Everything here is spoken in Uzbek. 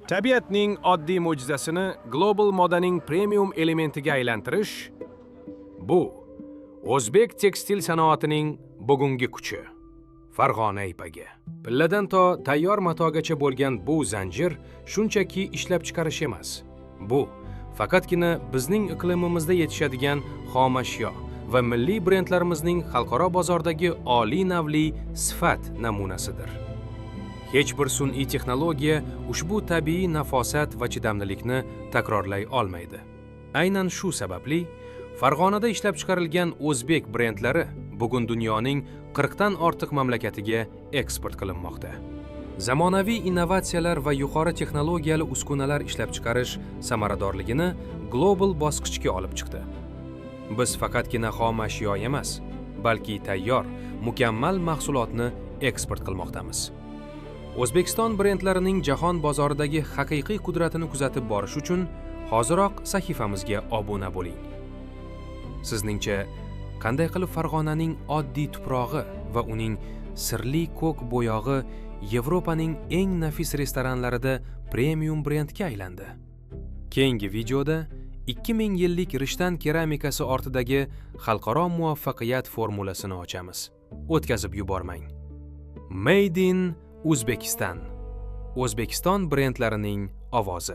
Tabiatning oddiy mo'jizasini global modaning premium elementiga aylantirish bu o'zbek tekstil sanoatining bugungi kuchi. Farg'ona ipagi. Pilladan to tayyor matogacha bo'lgan bu zanjir shunchaki ishlab chiqarish emas. Bu faqatgina bizning iqlimimizda yetishadigan xomashyo va milliy brendlarimizning xalqaro bozordagi oliy navli sifat namunasidir. Hech bir sun'iy texnologiya ushbu tabiiy nafosat va chidamlilikni takrorlay olmaydi. Aynan shu sababli Farg'onada ishlab chiqarilgan o'zbek brendlari bugun dunyoning 40 dan ortiq mamlakatiga eksport qilinmoqda. Zamonaviy innovatsiyalar va yuqori texnologiyali uskunalar ishlab chiqarish samaradorligini global bosqichga olib chiqdi. Biz faqatgina xom ashyo emas, balki tayyor, mukammal mahsulotni eksport qilmoqdamiz. O'zbekiston brendlarining jahon bozoridagi haqiqiy qudratini kuzatib borish uchun hoziroq sahifamizga obuna bo'ling. Sizningcha, qanday qilib Farg'onaning oddiy tuprog'i va uning sirli ko'k bo'yog'i Yevropaning eng nafis restoranlarida premium brendga aylandi? Keyingi videoda 2000 yillik Rishtan keramikasi ortidagi xalqaro muvaffaqiyat formulasini ochamiz. O'tkazib yubormang. Made in Uzbekistan. O'zbekiston brendlarining ovozi.